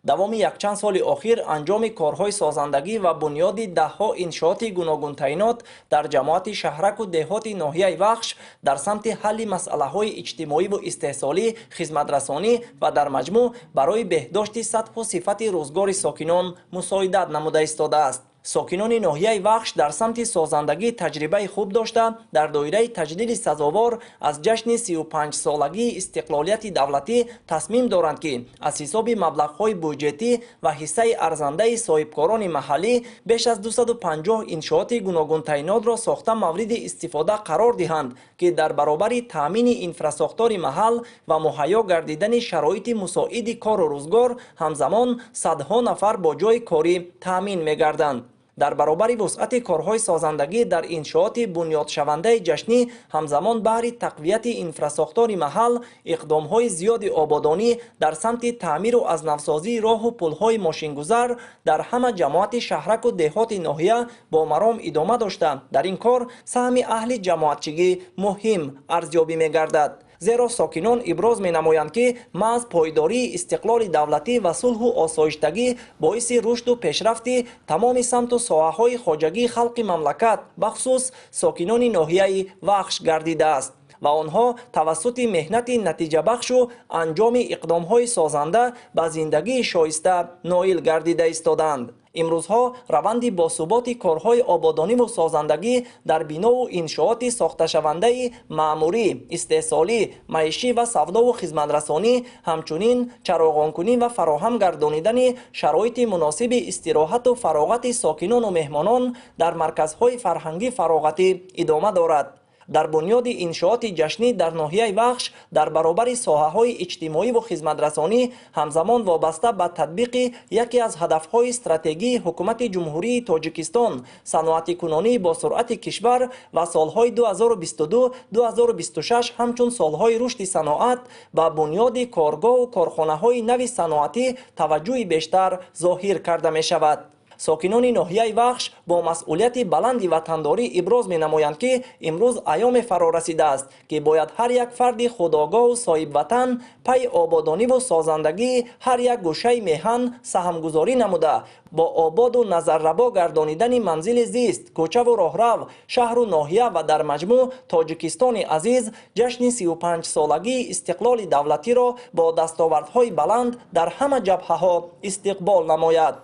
Давоми якчанд соли охир анҷоми корҳои созандагӣ ва бунёди даҳҳо иншооти гуногунтаинот дар ҷамоати шаҳраку деҳоти ноҳияи Вахш дар самти ҳалли масъалаҳои иҷтимоиву истеҳсолӣ, хизматрасонӣ ва дар маҷмӯъ барои беҳдошти сатҳу сифати рӯзгори сокинон мусоидат намуда истодааст. Сокинони ноҳияи Вахш дар самти созандагӣ таҷрибаи хуб дошта, дар доираи таҷлили сазовор аз ҷашни 35-солагии истиқлолияти давлатӣ тасмим доранд, ки аз ҳисоби маблағҳои буҷетӣ ва ҳиссаи арзандаи соҳибкорони маҳаллӣ беш аз 250 иншооти гуногунтаинотро сохта, мавриди истифода қарор диҳанд, ки дар баробари таъмини инфрасохтори маҳал ва муҳайё гардидани шароити мусоиди кору рӯзгор, ҳамзамон садҳо нафар бо ҷойи корӣ таъмин мегарданд. Дар баробари вусъати корҳои созандагӣ дар иншооти бунёдшавандаи ҷашнӣ, ҳамзамон баҳри тақвияти инфрасохтори маҳал иқдомҳои зиёди ободонӣ дар самти таъмиру аз навсозии роҳу пулҳои мошингузар дар ҳама ҷамоати шаҳраку деҳоти ноҳия бо маром идома дошта, дар ин кор саҳми аҳли ҷамоатчигӣ муҳим арзёбӣ мегардад, зеро сокинон иброз менамоянд, ки маҳз пойдории истиқлоли давлатӣ ва сулҳу осоиштагӣ боиси рушду пешрафти тамоми самту соҳаҳои хоҷагии халқи мамлакат, бахусус сокинони ноҳияи Вахш гардидааст ва онҳо тавассути меҳнати натиҷабахшу анҷоми иқдомҳои созанда ба зиндагии шоиста ноил гардида истодаанд. Имрӯзҳо раванди босуботи корҳои ободониву созандагӣ дар бинову иншооти сохташавандаи маъмурӣ, истеҳсолӣ, маишӣ ва савдову хизматрасонӣ, ҳамчунин чароғонкунӣ ва фароҳам гардонидани шароити муносиби истироҳату фароғати сокинону меҳмонон дар марказҳои фарҳангӣ фароғатӣ идома дорад. Дар бунёди иншооти ҷашнӣ дар ноҳияи Вахш дар баробари соҳаҳои иҷтимоиву хизматрасонӣ, ҳамзамон вобаста ба татбиқи яке аз ҳадафҳои стратегии Ҳукумати Ҷумҳурии Тоҷикистон, саноатикунонии босуръати кишвар ва солҳои 2022-2026 ҳамчун солҳои рушди саноат, ба бунёди коргоҳу корхонаҳои нави саноатӣ таваҷҷӯҳи бештар зоҳир карда мешавад. Сокинони ноҳияи Вахш бо масъулияти баланди ватандорӣ иброз менамоянд, ки имрӯз айёме фаро расидааст, ки бояд ҳар як фарди худогоҳу соҳибватан пайи ободониву созандагии ҳар як гӯшаи меҳан саҳмгузорӣ намуда, бо ободу назаррабо гардонидани манзили зист, кӯчаву роҳрав, шаҳру ноҳия ва дар маҷмӯъ Тоҷикистони азиз ҷашни 35-солагии истиқлоли давлатиро бо дастовардҳои баланд дар ҳама ҷабҳаҳо истиқбол намояд.